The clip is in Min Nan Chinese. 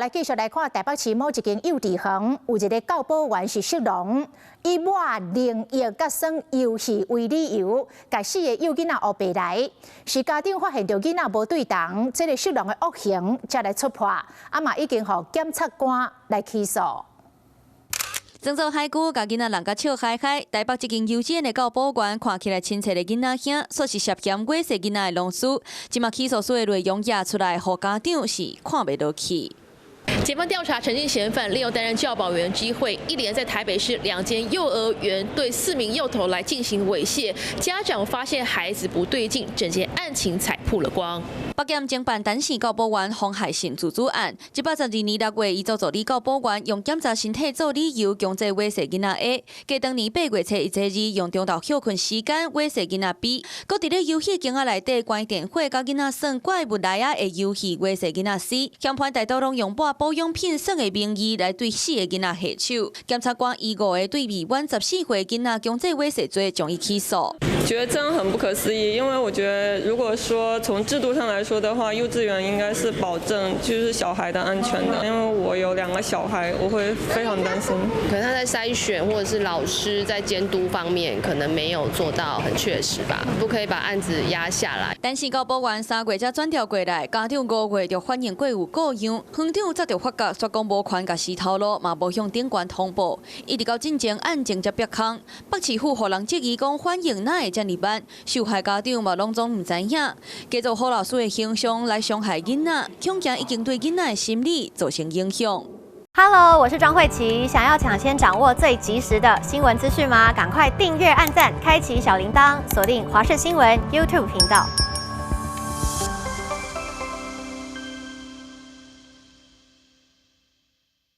來繼續來看台北市某一間幼稚園，有一个教保員是色狼，以抹靈液佮耍遊戲為理由，共四个幼囡仔烏白來，是家長發現著囡仔無對同，這个色狼的惡行才來戳破，啊嘛已經予檢察官來起訴。裝做海龜，共囡仔弄共笑開開。台北這間幼稚園的教保員看起來親切的囡仔兄，煞是涉嫌猥褻囡仔的狼師。這馬起訴書的內容也出來，予家長是看袂落去。檢方調查陳姓嫌犯利用擔任教保員機會，一連在台北市兩間幼兒園對四名幼童來進行猥褻。家長發現孩子不對勁，整件案情才曝了光。北檢偵辦陳姓教保員黃海信自主案，112年6月，伊做助理教保員，用檢查身體做理由，強制猥褻囡仔 A。過當年8月初一、初二，用中晝歇睏時間猥褻囡仔 B。閣佇咧遊戲間仔內底關電火，共囡仔耍怪物來仔的遊戲猥褻囡仔 C。嫌犯大多攏用抹保養品耍的名義來對四个囡仔下手。檢察官以五个對未滿14歲囡仔強制猥褻罪將伊起訴。覺得這樣很不可思議，因為我覺得如果說從制度上來說的話，幼稚園應該是保證就是小孩的安全的。因為我有兩個小孩，我會非常擔心。可能他在篩選或者是老師在監督方面，可能沒有做到很確實吧，不可以把案子壓下來。陳姓教保員3月才轉調過來，家長5月就反映過有過樣，園長早就發覺，煞講無權共死頭路，嘛無向長官通報，一直到進前案情才煏空。北市府予人質疑講反應哪會遮爾慢，受害家長嘛攏總毋知影，假做好老師的形象來傷害囡仔，恐驚已經對囡仔的心理造成影響。 Hello，我是莊慧琪，想要搶先掌握最及時的新聞資訊嗎？趕快訂閱、按讚、開啟小鈴鐺，鎖定華視新聞 YouTube 頻道。